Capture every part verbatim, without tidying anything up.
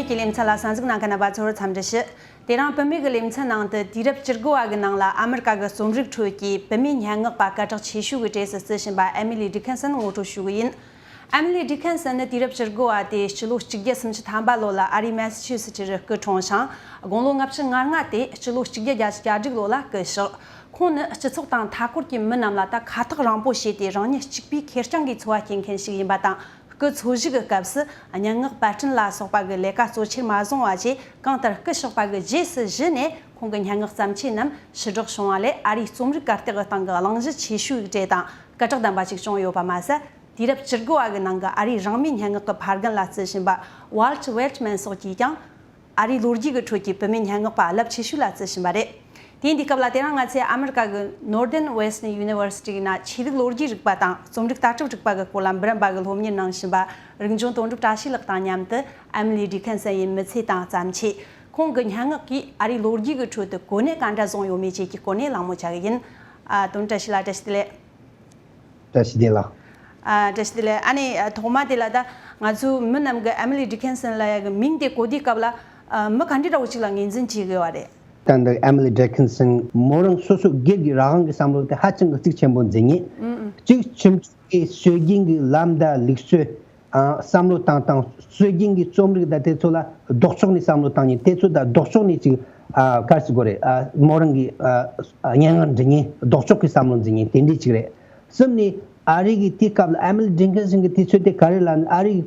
གི་ལེ་ཚན་ལ་གསན་གཟིགས་གནང་མཁན་རྣམ་པ་ཚོར་འཚམས་འདྲི་ཞུ། དེ་རིང་བུད་མེད་ཀྱི་ལེ་ཚན་ནང་དུ་དུས་རབས་བཅུ་དགུ་བ་གི་ནང་ལ་ཨ་མི་རི་ཀ་གི་རྩོམ་རིག་ཁྲོད་ཀྱི་བུད་མེད་སྙན་ངག་པ་སྐད་གྲགས་ཆེ་ཤོས་ཀྱི་གྲས་སུ་བརྩི་བཞིན་པ་ཨེ་མི་ལི་ཌི་ཁན་སན་ངོ་སྤྲོད་ཞུ་གི་ཡིན། ཨེ་མི་ལི་ཌི་ཁན་སན་ནི་དུས་རབས་བཅུ་དགུ་བ་སྟེ་སྤྱི་ལོ་གཅིག་བརྒྱ་སུམ་ཅུ་ཐམ་པ་ལོ་ལ་ཨ་རིའི་མེ་སི་ཆུ་སི་ཊི་རུ་སྐུ་འཁྲུངས་ཤིང་། དགུང་ལོ་ལྔ་བཅུ་ང་ལྔ་སྟེ་སྤྱི་ལོ་གཅིག་བརྒྱ་བརྒྱད་ཅུ་གྱ་དྲུག་ལོ་ལ་སྐུ་གཤེགས། ཁོང་ནི་སྤྱི་ཚོགས་དང་མཐའ་འཁོར་གྱི་མི་རྣམས་ལ་ད་ཁ་ཐག་རིང་པོ་བྱས་ཏེ་རང་ཉིད་གཅིག་པུའི་ཁེར་རྐྱང་གི་འཚོ་བ་སྐྱེལ་མཁན་ཞིག་ཡིན་པ་དང་། སྐུ་འཚོ་བཞུགས་ཀྱི་སྐབས་སུ་སྙན་ངག་པར་སྐྲུན་ལ་སོགས་པ་གི་ལས་ཀ་གཙོ་ཆེར་མ་བཟུང་བ་བཅས། གང་ལྟར་སྐུ་གཤེགས་པ་གི་རྗེས་སུ་གཞི་ནས་ཁོང་གི་སྙན་ངག་བརྩམས་ཆོས་རྣམས་ཕྱིར་སྒྲོག་བྱུང་བ་ལས་ཨ་རིའི་རྩོམ་རིག་གར་སྟེགས་ཀྱི་སྟེང་གི་གླེང་གཞི་ཆེ་ཤོས་ཀྱི་གྲས་དང་སྐད་གྲགས་ལྡན་པ་ཞིག་བྱུང་ཡོད་པ་མ་ཟད། དུས་རབས་བཅུ་དགུ་བ་གི་ནང་གི་ཨ་རིའི་རང་མོས་སྙན་ངག་གི་ཕ་རྒན་ལ་བརྩི་བཞིན་པ་ཝཱལ་ཊི་ཝེལ་ཊི་མན་སོགས་ཀྱིས་ཀྱང་། ཨ་རིའི་ལོ་རྒྱུས་ཀྱི་ཁྲོད་ཀྱི་བུད་མེད་སྙན་ངག་པ་རླབས་ཆེ་ཤོས་ལ་བརྩི་བཞིན་པ་རེད། དེ་འདི་སྐབས་ལ་དེ་རིང་ང་ཚོས་ཨ་མི་རི་ཀ་གི་Northern Western University ཡི་ནང་ཆོས་ལུགས་ལོ་རྒྱུས་རིག་པ་དང་རྩོམ་རིག་ལྟ་གྲུབ་རིག་པ་གི་སྐོར་ལ་འབུམ་རམས་པ་གི་སློབ་གཉེར་གནང་བཞིན་པ་རིག་འབྱུང་དོན་གྲུབ་བཀྲ་ཤིས་ལགས་དང་མཉམ་དུ་ཨེ་མི་ལི་ཌི་ཁན་སན་ཡི་མི་ཚེ་དང་བརྩམས་ཆོས། ཁོང་གི་སྙན་ངག་གིས་ཨ་རིའི་ལོ་རྒྱུས་ཀྱི་ཁྲོད་དུ་གོ་གནས་ག་འདྲ་བཟུང་ཡོད་མེད་བཅས་ཀྱི་སྐོར་ནས་གླེང་མོལ་བྱ་གི་ཡིན། ཨ། དོན་བཀྲ་ཤིས་ལགས་བཀྲ་ཤིས་བདེ་ལེགས། བཀྲ་ཤིས་བདེ་ལེགས། ཨ། བཀྲ་ཤིས་བདེ་ལེགས། ཨ་ནི་ཐོག་མ་དེ་ལ་ད་ང་ཚོའི་མི་རྣམས་ཀྱིས་ཨེ་མི་ལི་ཌི་ཁན་སན་ལབ་ཡག་གི་མིང་དེ་གོ་དུས་སྐབས་ལ་ཨ། མི་ག་འདྲ་འདྲ་བོ་ཅིག་ལ་ངོས་འཛིན་བྱེད་དགོས་པ་རེད། ད་འདི་ཨེ་མི་ལི་ཌི་ཁན་སན་མོ་རང་སོ་སོ་སྒེར་གྱི་རང་དབང་གི་བསམ་བློ་དེ་ཧ་ཅང་གི་གཙིགས་ཆེན་པོ་འཛིན་ངེས། ཨུ་ཨུ། གཅིག་ཁྱིམ་ཚང་གི་སྲོལ་རྒྱུན་གྱི་ལམ་དང་ལུགས་སྲོལ། ཨ། བསམ་བློ་བཏང་སྟངས། སྲོལ་རྒྱུན་གྱི་རྩོམ་རིག་དང་དེ་ཚོ་ལ་ལྡོག་ཕྱོགས་ནས་བསམ་བློ་བཏང་མཁན། དེ་ཚོ་དང་ལྡོག་ཕྱོགས་ནས་ཅིག་ཨ། ག་རེ་ཟེར་དགོས་རེད། ཨ། མོ་རང་གི་ཨ། སྙན་ངག་འབྲི་མཁན། ལྡོག་ཕྱོགས་ཀྱི་བསམ་བློ་འཛིན་མཁན་དེ་འདྲས་ཅིག་རེད། གསུམ་ནས་ཨ་རི་གི་དེ་སྐབས་ལ་ཨེ་མི་ལི་ཌི་ཁན་སན་གི་དུས་ཚོད་དེ་ག་རེ་ལབ་ན། ཨ་རི་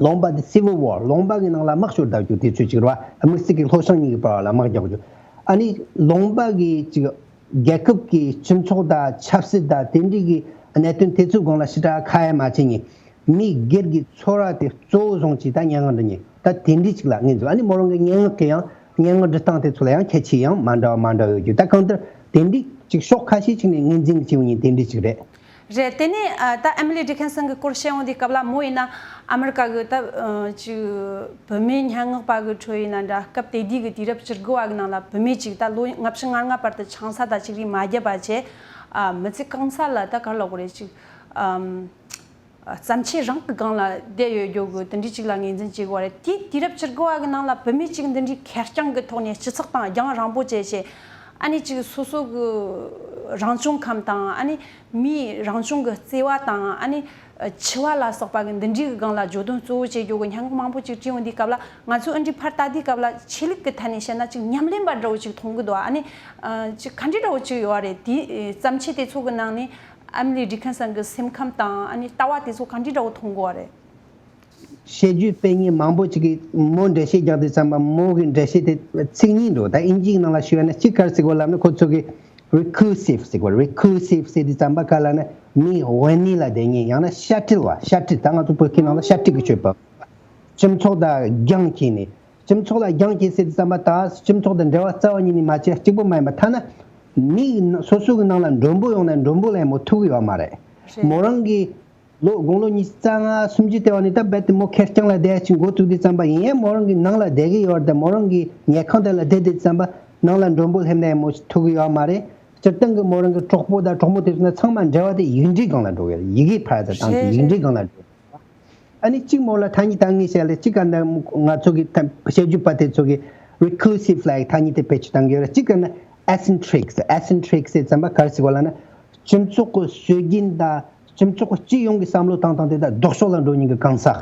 ལུང་པ་དེ་Civil War། ལུང་པ་གི་ནང་ལ་དམག་ཤོར་བསྡད་རྒྱུ་དུས་ཚོད་ཅིག་རེད་བ། དམིགས་བསལ་གྱི་ལྷོ་བྱང་གཉིས་ཀྱི་བར་ལ་དམག་རྒྱག་རྒྱུ། ཨ་ནི་ལུང་པ་གི་ཅིག་རྒྱལ་ཁབ་ཀྱི་སྤྱི་ཚོགས་དང་ཆབ་སྲིད་དང་དེ་འདྲའི་གི་གནད་དོན་དེ་ཚོའི་སྒང་ལ་ཞེ་དྲག་ཁ་ཡ་མ་བྱེད་མཁན། མི་སྒེར་གྱི་ཚོར་བ་དེ་གཙོ་བོ་བཟུང་བྱས་ད་སྙན་ངག་འབྲི་མཁན་ད་དེ་འདྲའི་ཅིག་ལ་ངོས་འཛིན། ཨ་ནི་མོ་རང་གི་སྙན་ངག་གི་ཡང་། སྙན་ངག་འབྲི་སྟངས་དེ་ཚོ་ལ་ཡང་ཁྱད་ཆོས་ཡང་མ་འདྲ་བ་མ་འདྲ་བ་ཡོད་རྒྱུ། ད་གང་ལྟར་དེ་འདྲའི་ཅིག་ཕྱོགས་ཁ་ཤས་ཅིག་ནས་ངོས་འཛིན་བྱེད་མཁན་དེ་འདྲའི་ཅིག་རེད། རེད། དེ་ནས་ཨ། ད་ཨེ་མི་ལི་ཌི་ཁན་སན་གི་སྐོར་བཤད་ཡོང་དུས་སྐབས་ལ་མོ་ཡིན་ན་ཨ་མི་རི་ཀ་གི་ད་ཨ། ཅིག་བུད་མེད་སྙན་ངག་པ་གི་ཁྲོད་ཡིན་ན་འདྲ། སྐབས་དེ་དུས་ཀྱི་དུས་རབས་བཅུ་དགུ་བ་གི་ནང་ལ་བུད་མེད་ཅིག་ད་ལོ་ལྔ་བཅུ་ང་ལྔ་བར་དུ་ཆང་ས་དང་ཅིག་རིགས་མ་བརྒྱབ་པ་བྱས། ཨ། མི་ཚེ་གང་ས་ལ་ད་ག་རེ་ལབ་དགོས་རེད། ཅིག་ཨམ། བརྩམས་ཆོས་རང་གི་སྒང་ལ་བསྡད་ཡོད་རྒྱུ་གི་དེ་འདྲའི་ཅིག་ལ་ངོས་འཛིན་བྱེད་དགོས་རེད། དེའི་དུས་རབས་བཅུ་དགུ་བ་གི་ནང་ལ་བུད་མེད་ཅིག་འདི་འདྲའི་ཁེར་རྐྱང་གི་ཐོག་ནས་སྤྱི་ཚོགས་དང་རྒྱང་རིང་པོ་བྱས་བྱས། ཨ་ནི་ཅིག་སོ་སོ་གི་རང་བྱུང་ཁམས་དང་། ཨ་ནི་མིའི་རང་བྱུང་གི་བརྩེ་བ་དང་། ཨ་ནི་འཆི་བ་ལ་སོགས་པ་གི་འདི་འདྲའི་གི་སྒང་ལ་བརྗོད་དོན་གཙོ་བོ་བྱེད་རྒྱུ་གི་སྙན་ངག་མང་པོ་ཅིག་བྲིས་ཡོང་དུས་སྐབས་ལ། ང་ཚོ་འདི་འདྲའི་ཕར་ལྟ་དུས་སྐབས་ལ་ཆོས་ལུགས་ཀྱི་ཐད་ནས་བཤད་ན་ཅིག་ཉམས་ལེན་པ་འདྲ་བོ་ཅིག་མཐོང་གི་འདུག་ཨ་ནི་ཅིག་ག་འདྲ་འདྲ་བོ་ཅིག་ཡོད་རེད། དེའི་བརྩམས་ཆོས་དེ་ཚོ་གི་ནང་ནས། ཨེ་མི་ལི་ཌི་ཁན་སན་གྱི་སེམས་ཁམས་དང་། ཨ་ནི་ལྟ་བ་དེ་ཚོ་ག་འདྲ་འདྲ་བོ་མཐོང་གི་ཡོད་རེད། བཤད་རྒྱུད་སྤེལ་མཁན་མང་པོ་ཅིག་གིས་མོ་འགྲེལ་བཤད་རྒྱག་དུས་ཙམ་པ་མོ་གི་འགྲེལ་བཤད་དེ་ཚིག་གཉིས་འདུག་ད་དབྱིན་ཇིའི་ནང་ལ་ཞུས་པ་ན་གཅིག་ག་རེ་ཟེར་དགོས་ལབ་ན། ཁོ་ཚོ་གིས་རི་ཁུར་སིབ་ཟེར་གོ། རི་ཁུར་སིབ་ཟེར་དུས་ཙམ་པ་ག་ལབ་ན་མི་དབེན་གནས་ལ་བསྡད་མཁན། ཡང་ན་ཤ་སྤྲེལ་བ། ཤ་སྤྲེལ། ད་ང་ཚོ་བོད་སྐད་ནང་ལ་ཤ་སྤྲེལ་གྱི་སྤྱོད་པ། སྤྱི་ཚོགས་དང་རྒྱང་བཀྱེད་ནས། སྤྱི་ཚོགས་ལ་རྒྱང་བཀྱེད་ཟེར་དུས་ཙམ་པ་ད་སྤྱི་ཚོགས་དང་འབྲེལ་བ་རྩ་བ་ཉིད་ནས་མ་བྱས། གཅིག་པོ་མ་ཡིན་པ། ཐ་ན་མི་སོ་སོ་གི་ནང་ལ་མགྲོན་པོ་ཡོང་ན་མགྲོན་པོ་ལ་ཡང་མོ་ཐུག་གི་ཡོད་མ་རེད། རེད། མོ་རང་གི་ལོ་དགུང་ལོ་ཉི་ཤུ་རྩ་ལྔ་སུམ་ཅུ་དེ་བ་ནས་ད་རྦད་དེ་མོ་ཁེར་རྐྱང་ལ་བསྡད་ཅིག་འགོ་བཙུགས་དུས་ཙམ་པ་ཡིན་ཡང་མོ་རང་གི་ནང་ལ་བསྡད་ཀྱི་ཡོད་རེད། མོ་རང་གི་ཉལ་ཁང་དེ་ལ་བསྡད་དུས་ཙམ་པ་ནང་ལ་མགྲོན་པོ་སླེབས་ན་ཡང་མོ་ཐུག་གི་ཡོད་མ་རེད། སྤྱིར་བཏང་གི་མོ་རང་གི་གྲོགས་པོ་དང་གྲོགས་མོ་དེ་ཚོ་ན་ཚང་མ་འབྲེལ་བ་དེ་ཡིག་འབྲེལ་སྒང་ལ་འགྲོ་གི་རེད། ཡི་གེ་ཕར་ཚུར་བཏང་ཅིག་རེད། ཡིག་འབྲེལ་རེད། སྒང་ལ་འགྲོ། ཨ་ནི་གཅིག་མོ་ལ་ཐ་སྙད་གཏང་ངེས་བཤད་ལ། གཅིག་ག་ན་ང་ཚོ་གི་ཐ་བཤད་རྒྱུད་པ་དེ་ཚོ་གི་རི་ཁུར་སིབ་ལབ་ཡག་ཐ་སྙད་དེ་བེད་སྤྱོད་གཏང་གི་ཡོད་རེད། གཅིག་ག་ན་ཨེ་སེན་ཊི་རིག་ཟེར། ཨེ་སེན་ཊི་རིག་ཟེར་ཙམ་པ་ག་རེ་ཟེར་གོ་ལབ་ན། སྤྱི་ཚོགས་ཀྱི་སྲོལ་རྒྱུན་དང་སྤྱི་ཚོགས་ཀྱི་སྤྱི་ཡོངས་ཀྱི་བསམ་བློ་བཏང་སྟངས་དེ་དང་ལྡོག་ཕྱོགས་ལ་འགྲོ་མཁན་གྱི་གང་ཟག་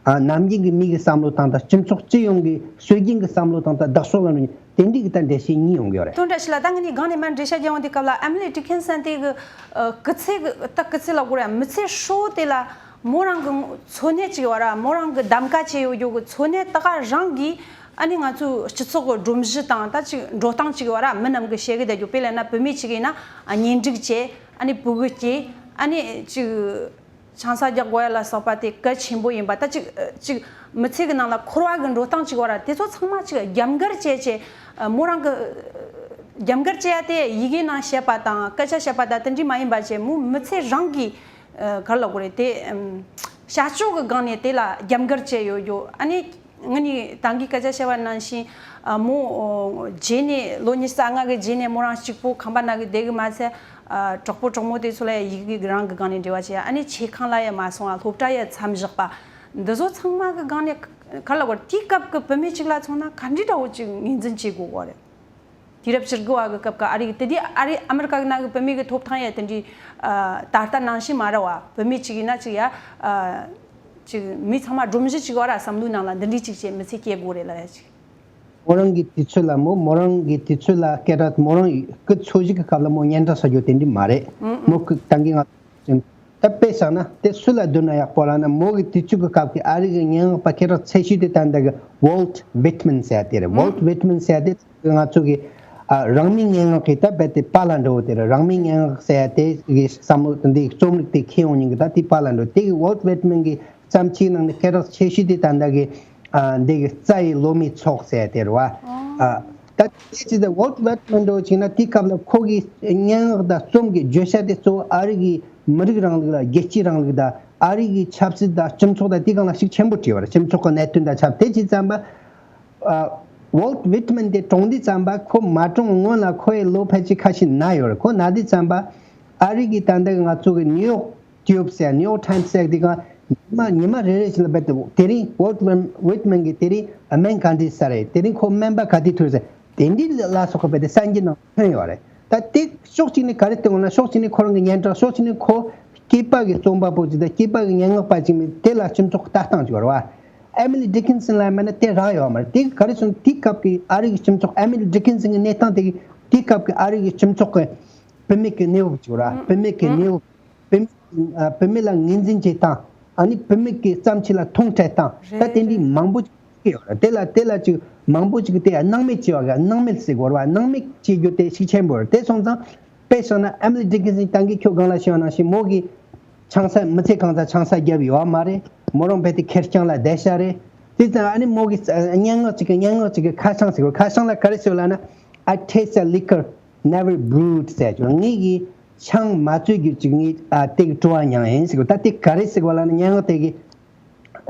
ཨ། ནམ་རྒྱུན་གྱི་མི་གི་བསམ་བློ་བཏང་སྟངས། སྤྱི་ཚོགས་སྤྱི་ཡོངས་ཀྱི་སྲོལ་རྒྱུན་གྱི་བསམ་བློ་བཏང་སྟངས་ལྡོག་ཕྱོགས་ལ་འགྲོ་མཁན་དེ་འདྲའི་གི་ད་འགྲེལ་བཤད་གཉིས་ཡོང་གི་ཡོད་རེད། དོན་འདྲ་ཞིག་ལ་ད་ངས་ནི་སྒང་ནས་མར་འགྲེལ་བཤད་རྒྱག་ཡོང་དུས་སྐབས་ལ། ཨེ་མི་ལི་ཌི་ཁན་སན་དེ་གི་ཨ། སྐུ་ཚེ་གི་ད་སྐུ་ཚེ་ལ་གོ་ར་མི་ཚེ་ཧྲིལ་བོ་དེ་ལ་མོ་རང་གི་འཚོ་གནས་ཅིག་ཡོད་ར། མོ་རང་གི་གདམ་ག་བྱས་ཡོད་རྒྱུ་གི་འཚོ་གནས་ད་ག་རང་གིས་ཨ་ནི་ང་ཚོའི་སྤྱི་ཚོགས་གི་སྒྲོམ་གཞི་དང་ད་ཅིག་འགྲོ་སྟངས་ཅིག་ཡོད་ར། མི་རྣམས་གིས་བཤད་གི་བསྡད་རྒྱུ། དཔེ་ལབ་ན་བུད་མེད་ཅིག་ཡིན་ན་ཨ་གཉེན་སྒྲིག་བྱས། ཨ་ནི་ཕྲུ་གུ་སྐྱེས། ཨ་ནི་ཅིག་ཆང་ས་རྒྱག་དགོས་ཡ་ལ་སོགས་པ་དེ་གལ་ཆེན་པོ་ཡིན་པ། ད་ཅིག་ཅིག་མི་ཚེ་གི་ནང་ལ་འཁོར་བ་གི་འགྲོ་སྟངས་ཅིག་ཡོད་ར། དེ་ཚོ་ཚང་མ་ཅིག་རྒྱབ་འགལ་བྱས་བྱས། མོ་རང་གི་རྒྱབ་འགལ་བྱས་ཡ་དེ་ཡི་གེ་ནང་བཤད་པ་དང་སྐད་ཆ་བཤད་པ་དང་དེ་འདྲ་མ་ཡིན་པ་བྱས། མོ་མི་ཚེ་རང་གི་ག་རེ་ལབ་དགོས་རེད། དེ་བྱ་སྤྱོད་གི་སྒང་ནས་དེ་ལ་རྒྱབ་འགལ་བྱས་ཡོད་རྒྱུ། ཨ་ནི་ངས་ནི་ད་གིན་སྐད་ཆ་བཤད་པ་ནང་བཞིན། ཨ། མོ་རྗེས་ནས་ལོ་ཉི་ཤུ་རྩ་ལྔ་གི་རྗེས་ནས་མོ་རང་གཅིག་པོ་ཁང་པ་ནང་གི་བསྡད་གི་མ་ཚད། ཨ། གྲོགས་པོ་གྲོགས་མོ་དེ་ཚོ་ལ་ཡ་ཡི་གེ་རང་གི་སྒང་ནས་འབྲེལ་བ་བྱས། ཨ་ནི་ཆོས་ཁང་ལ་ཡ་མ་སོང་བ། སློབ་གྲྭ་ཡ་མཚམས་བཞག་པ། འདི་ཚོ་ཚང་མ་གི་སྒང་ནས་ ག་ལ་བར་དེའི་སྐབས་ཀྱི་བུད་མེད་ཅིག་ལ་མཚོན་ན་ག་འདྲའི་འདྲ་བོ་ཅིག་ངོས་འཛིན་བྱེད་དགོས་བ་རེད། དུས་རབས་བཅུ་དགུ་བ་གི་སྐབས་ཀྱི་ཨ་རི་གི་དེ་དུས་ཨ་རི་ཨ་མི་རི་ཀ་གི་ནང་གི་བུད་མེད་ཀྱི་ཐོབ་ཐང་ཡ་དེ་འདྲའི་ཨ་ད་ལྟ་ནང་བཞིན་མ་རེད་བ། བུད་མེད་ཅིག་ཡིན་ན་ཅིག་ཡ་ཨ་ཅིག་མི་ཚང་མ་སྒྲོམ་གཞི་ཅིག་བ་ར། བསམ་བློའི་ནང་ལ་འདི་འདྲའི་ཅིག་བྱས་མི་ཚེ་སྐྱེལ་དགོས་རེད་ལ་ཡ་ཅིག་མོ་རང་གི་དུས་ཚོད་ལ་མོ་མོ་རང་གི་དུས་ཚོད་ལ་སྐད་གྲགས་མོ་རང་གི་འཚོ་བཞུགས་ཀྱི་སྐབས་ལ་མོ་སྙན་གྲགས་ཆགས་རྒྱུ་དེ་འདྲ་མ་རེད། ཨང་ཨང་། མོ་གི་ད་གིན་ང་ད་དཔེ་བཞག་ན་དེ་སུ་ལ་བསྡུར་ན་ཡག་པོ་ལབ་ན། མོ་གི་དུས་ཚོད་ཀྱི་སྐབས་ཀྱི་ཨ་རི་གི་སྙན་ངག་པ་སྐད་གྲགས་ཆེ་ཤོས་དེ་ད་ལྟ་གི་Walt Whitman ཟེར་ཡ་དེ་རེད། Walt Whitman ཟེར་ཡ་དེ་ང་ཚོ་གི་ཨ་རང་མོས་སྙན་ངག་གི་ད་རྦད་དེ་པཱ་ལགས་འདྲ་བོ་དེ་རེད། རང་མོས་སྙན་ངག་ཟེར་ཡ་དེ་གི་བསམ་བློ་དེ་འདི་རྩོམ་རིག་དེ་མཁས་ཡོང་མཁན་གི་ད་དེ་པཱ་ལགས་འདྲ་བོ་དེ་གི་Walt Whitman་གི་བརྩམས་ཆོས་ནང་ནས་སྐད་གྲགས་ཆེ་ཤོས་དེ་ད་ལྟ་གི་ཨ་འདི་གི་རྩ་ཡི་ལོ་མའི་ཚོགས་ཟེར་དེ་རེད་བ། ཨ་ད་དེ་ཅི་ད་Walt Whitman་འདྲ་བོ་ཅིག་ན་དེའི་སྐབས་ལ་ཁོ་གི་སྙན་ངག་དང་རྩོམ་གི་བརྗོད་བྱ་དེ་གཙོ་བོ་ཨ་རི་གི་མི་རིགས་རིང་ལུགས་དང་རྒྱལ་གཅེས་རིང་ལུགས་དང་ཨ་རི་གི་ཆབ་སྲིད་དང་སྤྱི་ཚོགས་དང་དེའི་སྒང་ལ་ཤུགས་ཆེན་པོ་བྲིས་བ་རེད། སྤྱི་ཚོགས་ཀྱི་གནད་དོན་དང་ཆབས་དེ་ཅི་ཙམ་པ། ཨ་Walt Whitman་དེ་གྲོངས་དུས་ཙམ་པ་ཁོ་མ་གྲོངས་སྔོན་ལ་ཁོ་ཡི་ལོ་ཕལ་ཆེར་ཁ་ཤས་ན་ཡོད་རེད། ཁོ་ན་དུས་ཙམ་པ་ཨ་རི་གི་ད་ལྟ་གི་ང་ཚོ་གི་ནིའུ་ཡོག་ཊེམས་ཟེར་ནིའུ་ཡོག་ཊེམས་ཟེར་དེ་ག་ཉི་མ་ཉི་མ་རེ་རེ་བཞིན་ལ་བེད་དེ་དེ་རིང་Walt Whitman་གི་དེ་རིང་སྨན་ག་འདྲ་ཟ་རེད། དེ་རིང་ཁོ་སྨན་པ་ག་དུས་ཐུག་ཟེར་དེ་འདྲའི་ལ་སོགས་པ་དེ་གསར་འགྱུར་ནང་ཐོན་ཡོད་རེད། ད་དེ་ཕྱོགས་གཅིག་ནས་ག་རེ་སྟོན་ན་ཕྱོགས་གཅིག་ནས་ཁོ་རང་གི་སྙན་གྲགས། ཕྱོགས་གཅིག་ནས་ཁོ་སྐྱེས་པ་གི་རྩོམ་པ་པོ་ཅིག་དང་སྐྱེས་པ་གི་སྙན་ངག་པ་ཅིག་ནས་དེ་ལ་སྤྱི་ཚོགས་ལྟ་སྟངས་ཅིག་ཡོད་རེད་བ། Emily Dickinson་ལ་མེད་ན་དེ་རག་ཡོད་མ་རེད། དེ་ག་རེ་སོང་དེའི་སྐབས་ཀྱི་ཨ་རི་གི་སྤྱི་ཚོགས་Emily Dickinson་གི་གནས་སྟངས་དེ་གི་དེའི་སྐབས་ཀྱི་ཨ་རི་གི་སྤྱི་ཚོགས་ཀྱི་བུད་མེད་ཀྱི་གནས་བབ་ཅིག་ཡོད་རེད་བ། བུད་མེད་ཀྱི་གནས་བབ། བུད་མེད་ཨ་བུད་མེད་ལ་ངོས་འཛིན་བྱེད་སྟངས། ཨ་ནི་བུད་མེད་ཀྱི་བརྩམས་ཆོས་ལ་མཐོང་ཆ་སྟངས། ད་རེད་དེ་འདྲའི་རེད། མང་པོ་ཅིག་ཡོད་རེད། དེ་ལ་དེ་ལ་ཅིག་མང་པོ་ཅིག་དེ་སྣང་མེད་བྱས་པ་ག་སྣང་མེད་ཟེར་དགོས་རེད་བ། སྣང་མེད་བྱེད་རྒྱུ་དེ་ཤུགས་ཆེན་པོ་རེད། དེ་སོང་ཙང་དཔེ་བཞག་ན་Emily Dickinson་ད་གིན་ཁྱོད་སྒང་ལ་ཞུས་པ་ནང་བཞིན་མོ་གིས་ཆང་ས་མི་ཚེ་གང་ཙམ་ཆང་ས་བརྒྱབ་ཡོད་མ་རེད། མོ་རང་རྦད་དེ་ཁེར་རྐྱང་ལ་བསྡད་ཤག་རེད། དེ་ཙང་ཨ་ནི་མོ་གིས་སྙན་ངག་ཅིག་གི་སྙན་ངག་ཅིག་གི་ཁ་བྱང་ཟེར་དགོས། ཁ་བྱང་ལ་ག་རེ་ཟེར་ལབ་ན། I taste a liquor never brewed ཟེར་ཅིག་ངེད་ཀྱིས་ཆང་མ་བཙོས་རྒྱུ་ཅིག་ངས་ཨ་དེ་གི་སྤྲོ་བ་མྱངས་ཡིན་ཟེར་གོ། ད་དེ་ག་རེ་ཟེར་གོ་ལབ་ན་སྙན་ངག་དེ་གི་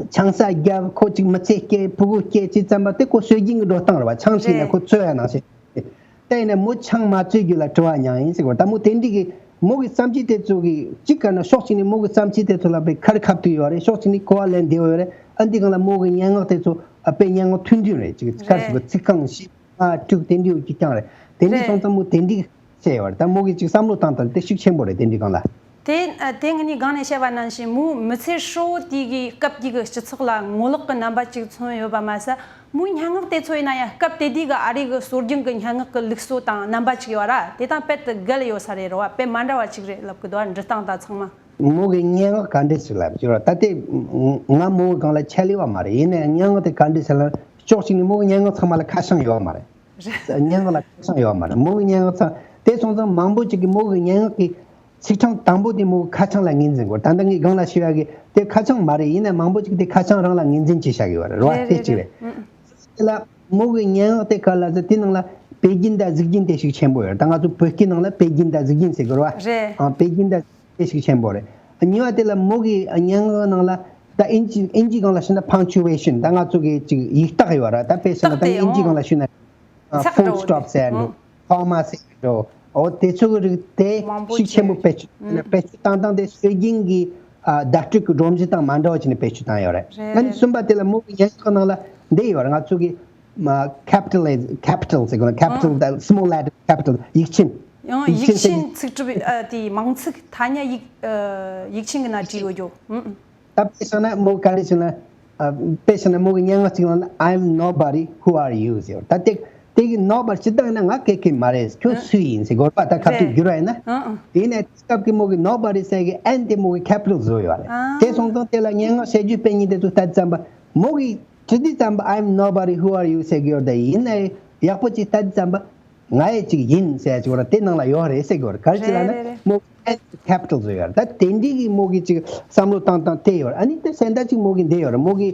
ཆང་ས་བརྒྱབ་ཁོ་ཅིག་མི་ཚེ་སྐྱེལ་ཕྲུ་གུ་སྐྱེལ་ཅི་ཙམ་པ་དེ་ཁོ་སྲོལ་རྒྱུན་གྱི་འགྲོ་སྟངས་རེད་བ། ཆང་ཞིག་ན་རེད། ཁོ་བཙོས་ཡ་ནང་བཞིན། ད་ཡིན་ན་མོ་ཆང་མ་བཙོས་རྒྱུ་ལ་སྤྲོ་བ་མྱངས་ཡིན་ཟེར་གོ། ད་མོ་དེ་འདྲི་གི་མོ་གི་བརྩམས་ཆོས་དེ་ཚོ་གི་གཅིག་ག་ན་ཕྱོགས་གཅིག་ནས་མོ་གི་བརྩམས་ཆོས་དེ་ཚོ་ལ་དཔེ་ཁ་རི་ཁ་ཐུག་ཡོད་རེད། ཕྱོགས་གཅིག་ནས་གོ་བ་ལེན་བདེ་བོ་ཡོད་རེད། ཨ་འདི་སྒང་ལ་མོ་གི་སྙན་ངག་དེ་ཚོ་ཨ་དཔེ་སྙན་ངག་ཐུང་ཐུང་རེད། ཅིག་ཁ་རེད། ཟེར་གོ་ཚིག་རྐང་བཞི། ལྔ་དྲུག་དེ་འདྲའི་ཡོད་ཀྱི་རྐྱང་རེད། དེ་འདྲ་སོང་རེད། ཙང་མོ་དེ་འདྲའི་བཤད་ཡོད་རེད། ད་མོ་གིས་ཅིག་བསམ་བློ་བཏང་དང་དེ་ཤུགས་ཆེན་པོ་རེད། དེ་འདྲའི་སྒང་ལ། དེ་ཨ་དེ་ངེད་གཉིས་སྒང་ནས་བཤད་པ་ནང་བཞིན་མོའི་མི་ཚེ་ཧྲིལ་བོ་དེ་གི་སྐབས་དེ་གི་སྤྱི་ཚོགས་ལ་ངོ་ལོག་གི་རྣམ་པ་ཅིག་མཚོན་ཡོད་པ་མ་ཟད། མོའི་སྙན་ངག་དེ་ཚོ་ཡིན་ན་ཡང་སྐབས་དེ་དུས་ཀྱི་ཨ་རི་གི་སྲོལ་རྒྱུན་གྱི་སྙན་ངག་གི་ལུགས་སྲོལ་དང་རྣམ་པ་ཅིག་ཡོད་ར། དེ་དང་རྦད་དེ་འགལ་ཡོད་ས་རེད་རོ། དཔེ་མ་འདྲ་བ་ཅིག་རེད་ལབ་གི་འདུག་བ། འབྲི་སྟངས་དང་ཚང་མ། མོ་གི་སྙན་ངག་ག་འདྲས་ཤིག་ལབ་ཀྱི་ཡོད་ར། ད་ལྟའི་ང་མོ་གི་སྒང་ལ་ཆ་ལས་པ་མ་རེད། ཡིན་ན་ཡང་སྙན་ངག་དེ་ག་འདྲས་ཤིག་ལབ་ན་ཕྱོགས་གཅིག་ནས་མོ་གི་སྙན་ངག་ཚང་མ་ལ་ཁ་བྱང་ཡོད་མ་རེད། རེད། སྙན་ངག་ལ་ཁ་བྱང་ཡོད་མ་རེད། མོ་གི་སྙན་ངག་ཚང་དེ་སོང་ཙང་མང་པོ་ཅིག་གིས་མོ་གི་སྙན་ངག་གི་ཚིག་ཕྲེང་དང་པོ་དེ་མོ་གི་ཁ་བྱང་ལ་ངོས་འཛིན་དགོས། ད་ལྟ་ངས་སྒང་ལ་ཞུས་པ་གི་དེ་ཁ་བྱང་མ་རེད། ཡིན་ན་མང་པོ་ཅིག་དེ་ཁ་བྱང་རང་ལ་ངོས་འཛིན་བྱས་བཞག་གི་ཡོད་རེད་རོ། རེད་དེ་རེད་གཅིག་རེད། རེད། ཨུ་ཨུ། དེ་ལ་མོ་གི་སྙན་ངག་དེ་ག་ལ་ཟེར་དེ་ནང་ལ་དཔེ་རྒྱུན་དང་གཟུགས་རྒྱུན་དེ་ཤུགས་ཆེན་པོ་ཡོད་རེད། ད་ང་ཚོ་བོད་སྐད་ནང་ལ་དཔེ་རྒྱུན་དང་གཟུགས་རྒྱུན་ཟེར་གི་རེད་བ། རེད། ཨ་དཔེ་རྒྱུན་དང་དེ་ཤུགས་ཆེན་པོ་རེད། གཉིས་པ་དེ་ལ་མོ་གི་སྙན་ངག་ནང་ལ་ད་ཨིན་ཇི་ཨིན་ཇི་སྒང་ལ་ཞུས་ན་punctuation་ད་ང་ཚོ་གི་ཅིག་ཡིག་རྟགས་ཡོད་ར། ད་དཔེ་བཞག་ན་ད་རྟགས་དེ་ཨིན་ཇི་སྒང་ལ་ཞུས་ན་ཚེག་འགྲོ་full stop་ཟེར་འགྲོ། ཨང་། comma་ཟེར་འགྲོ། འོ་དེ་ཚོ་གི་རིགས་དེ་མང་པོ་ཤུགས་ཆེན་པོ་བེད་སྤྱོད་ཨང་། བེད་སྤྱོད་བཏང་སྟངས་དེ་སྲོལ་རྒྱུན་གྱི་ཨ་བརྡ་སྤྲོད་ཀྱི་སྒྲོམ་གཞི་དང་མ་འདྲ་བ་བྱས་ནས་བེད་སྤྱོད་བཏང་ཡོད་རེད། རེད་ཨ་ནི་རེད། གསུམ་པ་དེ་ལ་མོ་གི་སྙན་ངག་ནང་ལ་འདི་ཡོད་རེད། ང་ཚོ་གི་capital capital་ཟེར་གོ་ན་capital་ད་small letter capital་ཡིག་ཆེན། ཡང་ཡིག་ཡིག་ཆེན་ཟེར་ཆེན་གི་ཚིག་གྲུབ་ཨ་དེ་མང་ཚིག་ཐ་སྙད་ཡིག་ཨ་ཡིག་ཆེན་གི་ནང་བྲིས་ཡོད་རྒྱུ། ཨུ་ཨུ། ད་དཔེ་བཞག་ན་མོ་ག་རེ་བྱས་ན། ཨ་དཔེ་བཞག་ན་མོ་གི་སྙན་ངག་ཅིག་ནང་ལ་I'm nobody, who are you ཟེར་བ། ད་དེ་དེ་གི་nobody་སྤྱིར་བཏང་ན་ང་ག་གེ་མ་རེད། ཁྱོད་ཨ་སུ་ཡིན་ཟེར་དགོས་པ། ད་ཁ་ཐུག་རེད་བསྒྱུར་བ་ཡིན་ན། ཨ་ཨ། ཡིན་ནའི་སྐབས་ཀྱི་མོ་གི་nobody་ཟེར་གི་N་དེ་མོ་གི་capital་བཟོས་ཡོད་རེད། ཨ་དེ་སོང་ཙང་དེ་ལ་སྙན་ངག་བཤད་རྒྱུ་དཔེ་ཉིད་དེ་ཚོ་ལྟ་དུས་ཙམ་པ་མོ་གི་དྲི་དུས་ཙམ་པ་I'm nobody, who are you ཟེར་གི་ཡོད་རེད། ད་ཡིན་ནའི་ཡག་པོ་ཅིག་ལྟ་དུས་ཙམ་པ། ང་ཡི་ཅིག་ཡིན་ཟེར་ཅིག་ཡོད་ར། དེ་ནང་ལ་ཡོད་རེད་ཟེར་གི་ཡོད་ར། ག་རེ་ཅིག་ལབ་ན་རེད་རེད་རེད། མོ་N་capital་བཟོས་ཡོད་ར། ད་དེ་འདྲའི་གི་མོ་གི་ཅིག་བསམ་བློ་བཏང་སྟངས་དེ་ཡོད་ར། ཨ་ནི་དེ་གཞན་དག་ཅིག་མོ་གི་འདི་ཡོད་ར། མོ་གི་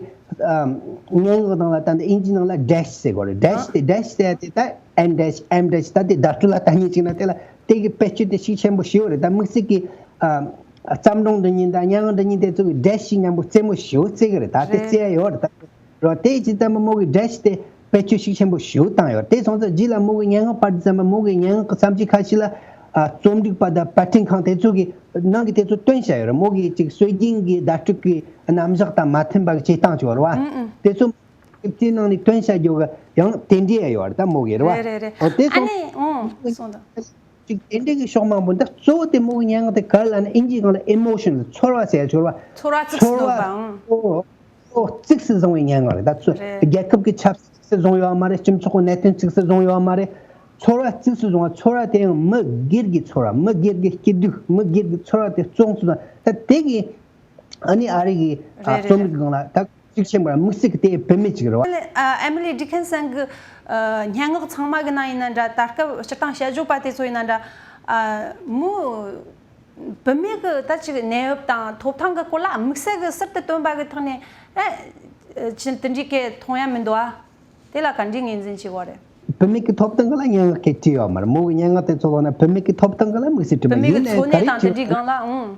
ཨམ་སྙན་ངག་ནང་ལ་ད་འདི་ཨིན་ཇི་ནང་ལ་dash་ཟེར་གི་ཡོད་ར། dash་དེ་dash་ཟེར་དེ་ད་N dash M dash་ད་དེ་བརྡ་སྤྲོད་ལ་ད་ཉིན་ཅིག་ན་དེ་ལ་དེ་གི་བེད་སྤྱོད་དེ་ཤུགས་ཆེན་པོ་ཞིག་ཡོད་རེད། ད་དམིགས་བསལ་གི་ཨམ་བརྩམས་སྒྲུང་འབྲི་མཁན་དང་སྙན་ངག་འབྲི་མཁན་དེ་ཚོ་གི་dash་ཞིག་མཉམ་པོ་རྩེད་མོ་ཞིག་རྩེ་གི་རེད། ད་དེ་རེད། རྩེ་ཡ་ཡོད་རེད་ད། རོ། དེ་ཅི་ཙམ་པ་མོ་གི་dash་དེ་བེད་སྤྱོད་ཤུགས་ཆེན་པོ་ཞིག་བཏང་ཡོད། དེ་སོང་ཙང་རྗེས་ལ་མོ་གི་སྙན་ངག་པར་དུས་ཙམ་པ་མོ་གི་སྙན་ངག་གི་བརྩམས་ཆོས་ཁ་ཤས་ལ་ཨ་རྩོམ་སྒྲིག་པ་དང་པར་སྐྲུན་ཁང་དེ་ཚོ་གི་ ནང་གི་དེ་ཚོ་སྟོན་བྱ་ཡོད་རེད། མོ་གི་ཅིག་སྲོལ་རྒྱུན་གྱི་བརྡ་སྤྲོད་ཀྱི་རྣམ་གཞག་དང་མ་མཐུན་པ་གི་བྱེད་སྟངས་ཅིག་ཡོད་རེད་བ། ཨུ་ཨུ། དེ་ཚོ་དེའི་ནང་ནས་སྟོན་བྱ་རྒྱུ་གི་ཡང་དེ་འདྲའི་ཡོད་རེད་ད་མོ་གི་རེད་བ། རེད་རེད་རེད། འོ་དེ་ཨ་ཚོ་ནི་ཨོ་སོང་དང་། ཅིག་དེ་འདྲའི་གི་ཕྱོགས་མང་པོ་འདི་གཙོ་བོ་དེ་མོ་གི་སྙན་ངག་དེ་ག་རེ་ལབ་ན་ཨིན་ཇིའི་སྒང་ལ་ཨི་མོ་ཤན་ཚོར་བ་ཟེར་ཡ་ཅིག་ཡོད་རེད་བ། ཚོར་བ་གཙིགས་སུ་ཚོར་བ་སྣང་བ་ཨང་། ཨོ། ཨོ་གཙིགས་སུ་བཟུང་བའི་སྙན་ངག་རེད་ད་ཚོ། རེད། རྒྱལ་ཁབ་ཀྱི་ཆབ་སྲིད་གཙིགས་སུ་བཟུང་ཡོད་མ་རེད། སྤྱི་ཚོགས་ཀྱི་གནད་དོན་གཙིགས་སུ་བཟུང་ཡོད་མ་རེད། ཚོར་བ་གཙིགས་སུ་བཟུང་བ་ཚོར་བ་དེ་ཡང་མི་སྒེར་གྱི་ཚོར་བ། མི་སྒེར་གྱི་སྐྱིད་སྡུག་མི་སྒེར་གྱི་ཚོར་བ་དེ་གཙོ་བོ་ད་ད་དེ་གི་ཨ་ནི་ཨ་རི་གི་ཨ་རེད་རེད་རྩོམ་རིག་རེད། སྒང་ལ་ད་ཤུགས་ཆེན་པོ་ར་དམིགས་བསལ་གྱི་དེ་བུད་མེད་ཅིག་རེད་བ། ཨ་ཨ་མི་ལི་ཌི་ཁན་སན་གི་ཨ་སྙན་ངག་ཚང་མ་གི་ནང་ཡིན་ན་འདྲ། ད་སྐབས་སྤྱིར་བཏང་དཔྱད་བརྗོད་པ་དེ་ཚོ་ཡིན་ན་འདྲ། ཨ་མོ། བུད་མེད་ཀྱི་ད་ཅིག་གནས་བབ་དང་ཐོབ་ཐང་གི་སྐོར་ལ་དམིགས་བསལ་གྱི་ཟུར་དུ་སྟོན་པ་གི་ཐོག་ནས་ཨེ་ཅི་དེ་འདྲའི་སྐད་མཐོང་ཡ་མི་འདུག་ཨ། དེ་ལ་ག་འདྲའི་ངོས་འཛིན་བྱེད་དགོས་རེད། བུད་མེད་ཀྱི་ཐོབ་ཐང་གི་ལ་སྙན་ངག་གི་བྲིས་ཡོད་མ་རེད། མོ་གི་སྙན་ངག་དེ་ཚོ་ལོག་ན་བུད་མེད་ཀྱི་ཐོབ་ཐང་གི་ལ་དམིགས་བསལ་བྲིས་མ་བུད་མེད་ཡིན་ཀྱི་ནའི་འཚོ་ག་གནས་རེ་དང་དེ་བྲིས་འདྲའི་སྒང་ལ་ཨང་།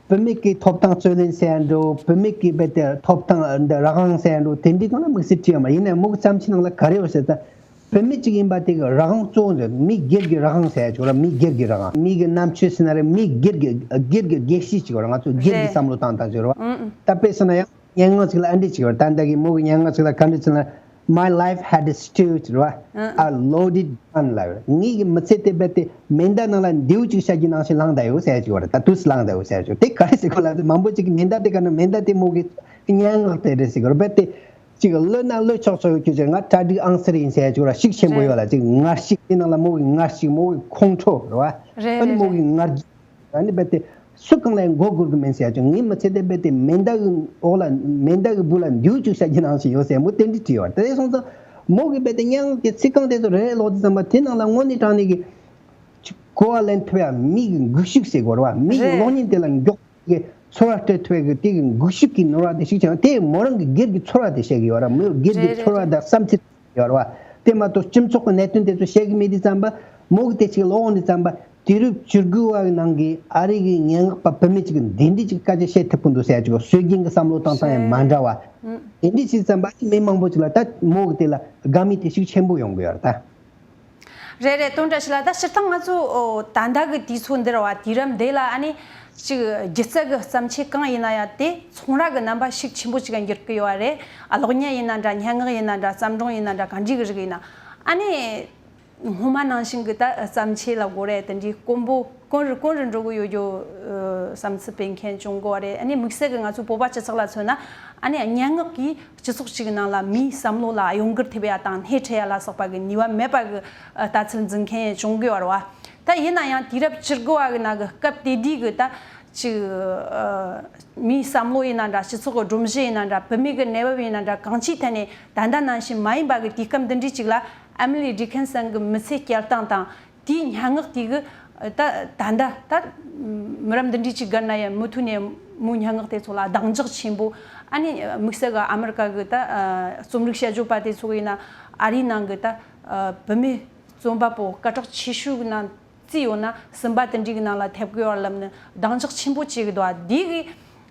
བུད་མེད་ཀྱི་ཐོབ་ཐང་རྩོད་ལེན་ཟེར་ཡ་འགྲོ། བུད་མེད་ཀྱི་རྦད་དེ་ཐོབ་ཐང་འདི་རང་དབང་ཟེར་ཡ་འགྲོ། དེ་འདྲའི་སྒང་ལ་དམིགས་བསལ་བྲིས་ཡོད་མ་རེད། ཡིན་ནའི་མོ་གི་བརྩམས་ཆོས་ནང་ལ་ག་རེ་ཡོད་ཟེར་ཙང་། བུད་མེད་ཅིག་ཡིན་པ་དེ་གི་རང་དབང་གཙོ་བོ་འདི་མི་སྒེར་གྱི་རང་དབང་ཟེར་ཡ་ཅིག་ཡོད་ར། མི་སྒེར་གྱི་རང་དབང་། མི་གི་རྣམ་དཔྱོད་ཟེར་ན་རེད། མི་སྒེར་གྱི་སྒེར་གྱི་དགེ་བཤེས་ཅིག་ཡོད་ར། ང་ཚོ་སྒེར་གྱི་རེད། བསམ་བློ་བཏང་སྟངས་ཅིག་ཡོད་ར་བ། ཨང་ཨང་། ད་དཔེ་བཞག་ན་ཡང་སྙན་ངག་ཅིག་ལ་ཨ་འདྲ་ཅིག་ཡོད་ར། ད་ལྟ་གི་མོ་གི་སྙན་ངག་ཅིག་ལ་ག་འདྲ་ཅིག་ལ། My life had a stew ཅིག་ཡོད་ར་བ། ཨང་ཨང་། I loaded gun ལབ་ཡོད་ར། ངའི་གི་མི་ཚེ་དེ་རྦད་དེ་མེ་མདའ་ནང་ལ་མདེའུ་ཅིག་བཤད་རྒྱུ་ནང་བཞིན་ལངས་བསྡད་ཡོད་ཟེར་ཡ་ཅིག་ཡོད་ར། ད་དུས་སུ་ལངས་བསྡད་ཡོད་ཟེར་ཡ་ཅིག་ཡོད། དེ་ག་རེ་ཟེར་གོ་ལབ་དུས་མང་པོ་ཅིག་གི་མེ་མདའ་དེ་ག་ན་མེ་མདའ་དེ་མོ་གི་སྙན་ངག་དེ་རེད་ཟེར་གི་ར། རྦད་དེ། གཅིག་གློད་ན་གློད་ཆོག་ཆོག་ཁྱོད་ཀྱི་ང་གྲ་སྒྲིག་ཨང་གསར་ཡིན་ཟེར་ཡ་ཅིག་ར། ཤུགས་ཆེན་པོ་ཡོད་ལ། ཅིག་ངར་ཤུགས་དེ་ནང་ལ་མོ་གི་ངར་ཤུགས། མོ་གི་ཁོང་ཁྲོ་རེད་བ། རེད་ཨ་ནི་རེད་མོ་རེད། གི་ངར་རྒྱུ། ཨ་ནི་རྦད་དེ་སུ་གང་ལ་ཡང་མགོ་སྒུར་གི་མིན་ཟེར་ཡ་ཅིག། ངའི་མི་ཚེ་དེ་རྦད་དེ་མེ་མདའ་གི་འོག་ལ་མེ་མདའ་གི་སྦུག་ལ་མདེའུ་ཅིག་བཤད་རྒྱུ་ནང་བཞིན་ཡོད་ཟེར་མོ་དེ་འདྲ་བྲིས་ཡོད་རེད། དེ་སོང་ཙང་མོ་གི་རྦད་དེ་སྙན་ངག་གི་ཚིག་རྐང་དེ་ཚོ་རེ་རེ་ཀློག་དུས་ཙམ་པ་དེ་ནང་ལ་དངོས་གནས་དྲང་གནས་ཀྱི་ཅིག་གོ་བ་ལེན་ཐུབ་ཡ། མི་གི་འགུལ་ཤུགས་ཟེར་དགོས་རེད་བ། མི་གི་རེད། གློག་བརྙན་དེ་ལ་མགྱོགས། གི་ཚོར་བ་སྤྲད་ཐུབ་པའི་གི་དེ་གི་འགུལ་ཤུགས་ཀྱི་ནོར་བ་དེ་ཤུགས་ཆེ་བ་དེ་མོ་རང་གི་སྒེར་གྱི་ཚོར་བ་དེ་བཤད་གི་ཡོད་ར། མོའི་སྒེར་གྱི་རེད་ཚོར་བ་རེད། དང་བསམ་ཚུལ་ཡོད་ར་བ། དེ་མ་གཏོགས་སྤྱི་ཚོགས་ཀྱི་གནད་དོན་དེ་ཚོ་བཤད་གི་མེད་དུས་ཙམ་པ་མོ་གི་དེ་ཅིག་ཀློག་འོང་དུས་ཙམ་པ་དུས་རབས་བཅུ་དགུ་བ་གི་ནང་གི་ཨ་རི་གི་སྙན་ངག་པ་བུད་མེད་ཅིག་གི་འདི་འདྲའི་ཅིག་སྐད་ཆ་བཤད་ཐུབ་ཀྱི་འདུག་ཟེར་ཡ་ཅིག་སྲོལ་རྒྱུན་གི་བསམ་བློ་བཏང་སྟངས་ཡང་མ་འདྲ་བ། ཨུ། དེ་འདྲའི་ཅིག་ཙམ་པ་མི་མང་པོ་ཅིག་ལ་ད་མོ་གི་དེ་ལ་དགའ་མོས་དེ་ཤུགས་ཆེན་པོ་ཡོང་གི་ཡོད་ར་ད། རེད་རེད། དོན་དག་ཞིག་ལ་ད་སྤྱིར་བཏང་ང་ཚོ་ཨོ་ད་ལྟ་གི་དུས་ཚོད་འདིར་བ་དུས་རབས་འདི་ལ་ཨ་ནི་ཅིག་སྒྱུ་རྩལ་གི་བརྩམས་ཆོས་གང་ཡིན་ན་ཡང་དེ་ཚོང་ར་གི་རྣམ་པ་ཤུགས་ཆེན་པོ་ཅིག་འགྱུར་གི་ཡོད་རེད། ཨ་གློག་བརྙན་ཡིན་ན་འདྲ། སྙན་ངག་ཡིན་ན་འདྲ། བརྩམས་སྒྲུང་ཡིན་ན་འདྲ། གང་འདྲ་གི་རིགས་ཡིན་ན་ཨ་ནི་སྔོན་མ་ནང་བཞིན་གི་ད་བརྩམས་ཆོས་ལ་གོ་རེད། དེ་འདྲའི་དཀོན་པོ་དཀོན་རུ་དཀོན་རུ་འགྲོ་གི་ཡོད་རྒྱུ་ཨ་བསམ་ཚུལ་སྤེལ་མཁན་བྱུང་གི་ཡོད་རེད། ཨ་ནི་དམིགས་བསལ་གི་ང་ཚོ་བོད་པ་སྤྱི་ཚོགས་ལ་མཚོན་ན་ཨ་ནི་སྙན་ངག་གིས་སྤྱི་ཚོགས་གཅིག་གི་ནང་ལ་མིའི་བསམ་བློ་ལ་གཡོ་འགུལ་ཐེབས་ཡ་དང་སྣེ་ཁྲིད་ཡ་ལ་སོགས་པ་གི་ནུས་པ་མེད་པ་གི་ལྟ་ཚུལ་འཛིན་མཁན་ཡང་བྱུང་གི་ཡོད་རེད་བ། ད་ཡིན་ན་ཡང་དུས་རབས་བཅུ་དགུ་བ་གི་ནང་གི་སྐབས་དེ་དུས་གི་ད་ཅིག་ཨ་མིའི་བསམ་བློ་ཡིན་ན་འདྲ། སྤྱི་ཚོགས་གི་སྒྲོམ་གཞི་ཡིན་ན་འདྲ། བུད་མེད་གི་གནས་བབ་ཡིན་ན་འདྲ། གང་ཅིའི་ཐད་ནས་ད་ལྟ་ནང་བཞིན་མ་ཡིན་པ་གི་དུས་སྐབས་འདི་འདྲའི་ཅིག་ལ་ཨ་མི་ལི་ཌི་ཁན་སན་གི་མི་ཚེ་སྐྱེལ་སྟངས་དང་། དེའི་སྙན་ངག་དེ་གི་ད་ད་ལྟ་ད་མི་རབས་འདི་འདྲའི་ཅིག་བརྒལ་ན་ཡང་མུ་མཐུད་ནས་མོའི་སྙན་ངག་དེ་ཚོ་ལ་གདེང་འཇོག་ཆེན་པོ། ཨ་ནི་དམིགས་བསལ་གི་ཨ་མི་རི་ཀ་གི་ད་རྩོམ་རིག་དཔྱད་བརྗོད་པ་དེ་ཚོ་ཡིན་ན་ཨ་རིའི་ནང་གི་ད་བུད་མེད་རྩོམ་པ་པོ་སྐད་གྲགས་ཆེ་ཤོས་གི་ནང་རྩིས་ཡོད་ན་གསུམ་པ་དེ་འདྲའི་གི་ནང་ལ་ཐེབས་གི་ཡོད་ལབ་ནི་གདེང་འཇོག་ཆེན་པོ་བྱེད་གི་འདུག་ཨ། དེ་གི་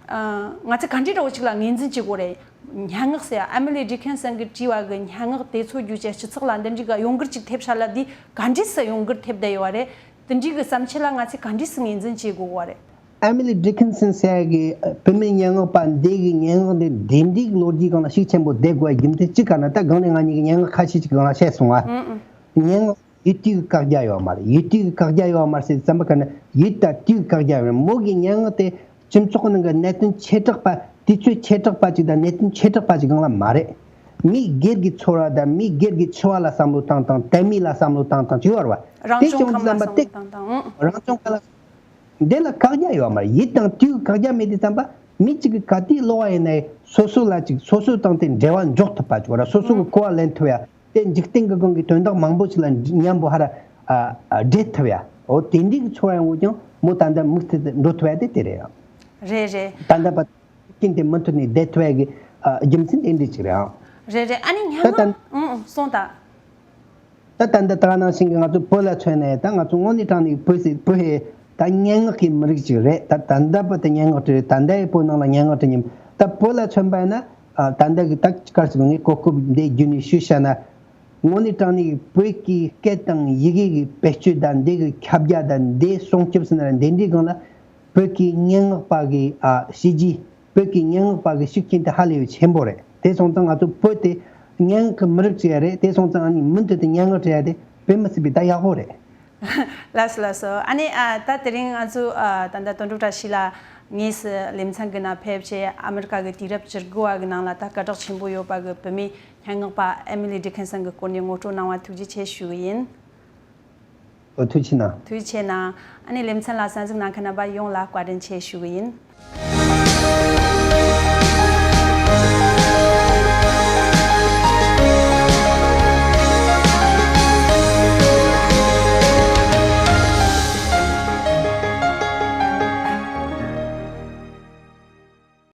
ང་ཚོས་ག་འདྲའི་འདྲ་བོ་ཅིག་ལ་ངོས་འཛིན་བྱེད་དགོས་རེད། སྙན་ངག་ཟེར་ཨ་མི་ལི་ཌི་ཁན་སན་གྱིས་བྲིས་པ་གི་སྙན་ངག་དེ་ཚོ་བརྒྱུད་བྱས་སྤྱི་ཚོགས་ལ་འདི་འདྲའི་གི་གཡོ་འགུལ་ཅིག་ཐེབས་ཤག་ལ། འདི་ག་འདྲས་སེ་གཡོ་འགུལ་ཐེབས་བསྡད་ཡོད་རེད། དེ་འདྲའི་གི་བརྩམས་ཆོས་ལ་ང་ཚོས་ག་འདྲས་སེ་ངོས་འཛིན་བྱེད་དགོས་པ་རེད། ཨ་མི་ལི་ཌི་ཁན་སན་ཟེར་ཡ་གི་བུད་མེད་སྙན་ངག་པ་འདི་གི་སྙན་ངག་འདི་འདི་འདྲའི་གི་ལོ་རྒྱུས་སྒང་ལ་ཤུགས་ཆེན་པོ་བསྡད་དགོས་པའི་རྒྱུ་མཚན་ཅི་ག་ན། ད་སྒང་ནས་ང་གཉིས་ཀྱི་སྙན་ངག་ཁ་ཤས་ཅིག་སྒང་ལ་བཤད་སོང་ང་། ཨང་ཨང་། སྙན་ངག་ཡུལ་དུས་ཀྱི་བཀག་རྒྱ་ཡོད་མ་རེད། ཡུལ་དུས་ཀྱི་བཀག་རྒྱ་ཡོད་མ་རེད་ཟེར་ཙམ་པ་ག་ན་ཡུལ་དང་དུས་ཀྱི་བཀག་རྒྱ་ཡོད་རེད། མོ་གི་སྙན་ངག་དེ་སྤྱི་ཚོགས་ནང་གི་གནད་དོན་ཆེ་དྲགས་པ། དུས་ཚོད་ཆེ་དྲགས་པ་ཅིག་དང་གནད་དོན་ཆེ་དྲགས་པ་ཅིག་སྒང་ལ་མ་རེད། མིའི་སྒེར་གྱི་ཚོར་བ་དང་མིའི་སྒེར་གྱི་འཆི་བ་ལ་བསམ་བློ་བཏང་སྟངས་དང་། དད་མོས་ལ་བསམ་བློ་བཏང་སྟངས་ཅིག་ཡོད་རེད་བ། རང་དེ་བྱུང་ཁམས་ལ་བསམ་བློ་བཏང་སྟངས། ཨང་། རང་བྱུང་ཁམས་ལ། འདི་ལ་བཀག་རྒྱ་ཡོད་མ་རེད། ཡུལ་དང་དུས་བཀག་རྒྱ་མེད་དུས་ཙམ་པ་མི་གཅིག་གིས་ག་དུས་ཀློག་པ་ཡིན་ནའི་སོ་སོ་ལ་ཅིག་སོ་སོ་དང་དེ་འབྲེལ་བ་འཇོག་ཐུབ་པ་ཅིག་ཡོད་ར། སོ་སོ་གི་གོ་བ་ལེན་ཐུབ་ཡ། དེ་འཇིག་རྟེན་གྱི་སྒང་གི་དོན་དག་མང་པོ་ཞིག་ལ་མཉམ་པོ་ཧ་ར་ཨ་ཨ་འབྲེལ་ཐུབ་ཡ། འོ་དེ་འདྲའི་གི་ཚོར་བ་ཡོང་གི་ཀྱང་མོ་ད་ལྟ་མུ་མཐུད་དུ་འགྲོ་ཐུབ་ཡ་དེ་དེ་རེད་ཡ། རེད་རེད། ད་ལྟ་བར་རྐྱེན་དེ་མུ་མཐུད་ནས་བསྡད་ཐུབ་ཡ་གི་ཨ་རྒྱུ་མཚན་དེ་འདྲ་ཅིག་རེད་ཡ། རེད་རེད། ཨ་ནི་སྙན་ད་ད་ངག་ཨང་ཨང་སོང་ད། ད་ད་ལྟ་ད་ག་ནང་བཞིན་གྱི་ང་ཚོ་བོད་ལ་མཚོན་ནས་ད་ང་ཚོ་དངོས་གནས་དྲང་གནས་བོད་ཟེར་བོད་ཧེ་ད་སྙན་ངག་གི་མི་རིགས་ཅིག་རེད། ད་ད་ལྟ་བར་དུ་སྙན་ངག་བྲིས་རེད། ད་ལྟ་ཡི་བོད་ནང་ལ་སྙན་ངག་བྲིས་མྱོང་། ད་བོད་ལ་མཚོན་པ་ཡིན་ན་ཨ་ད་ལྟ་གི་ད་ག་རེ་ཟེར་དགོས། ངས་གོ་སྐབས་འདི་བརྒྱུད་ནས་ཞུས་བྱས་ན། དངོས་གནས་དྲང་གནས་བོད་ཀྱི་སྐད་དང་ཡི་གེ་གི་བེད་སྤྱོད་དང་འདི་གི་ཁྱབ་རྒྱ་དང་འདི་སྲུང་སྐྱོབ་ཟེར་ན་ར་འདི་འདྲའི་སྒང་ལ་ བོད་ཀྱི་སྙན་ངག་པ་གི་ཨ་བྱས་རྗེས། བོད་ཀྱི་སྙན་ངག་པ་གི་ཤུགས་རྐྱེན་དེ་ཧ་ལས་པའི་ཆེན་པོ་རེད། དེ་སོང་ཙང་ང་ཚོ་བོད་དེ་སྙན་ངག་གི་མི་རབས་ཅིག་ཡ་རེད། དེ་སོང་ཙང་ཨ་ནི་མུ་མཐུད་དུ་སྙན་ངག་བྲི་ཡ་དེ་དཔེ་མི་སྲིད་པའི་ད་ཡག་པོ་རེད། ལགས་སོ་ལགས་སོ། ཨ་ནི་ཨ་ད་དེ་རིང་ང་ཚོ་ཨ་ད་ལྟ་དོན་གྲུབ་བཀྲ་ཤིས་ལགས་དངོས་སུ་ལེ་ཚན་གི་ནང་ཕེབས་བྱས་ཨ་མི་རི་ཀ་གི་དུས་རབས་བཅུ་དགུ་བ་གི་ནང་ལ་ད་སྐད་གྲགས་ཆེན་པོ་ཡོད་པ་གི་བུད་མེད་སྙན་ངག་པ་ཨེ་མི་ལི་ཌི་ཁན་སན་གི་སྐོར་ནས་ངོ་སྤྲོད་གནང་བ་ཐུགས་རྗེ་ཆེ་ཞུ་གི་ཡིན། ཨོ་ཐུགས་རྗེ་གནང་། ཐུགས་རྗེ་གནང་། ཨ་ནི་ལེ་ཚན་ལ་གསན་གཟིགས་གནང་མཁན་རྣམ་པ་ཡོངས་ལ་བཀའ་དྲིན་ཆེ་ཞུ་གི་ཡིན།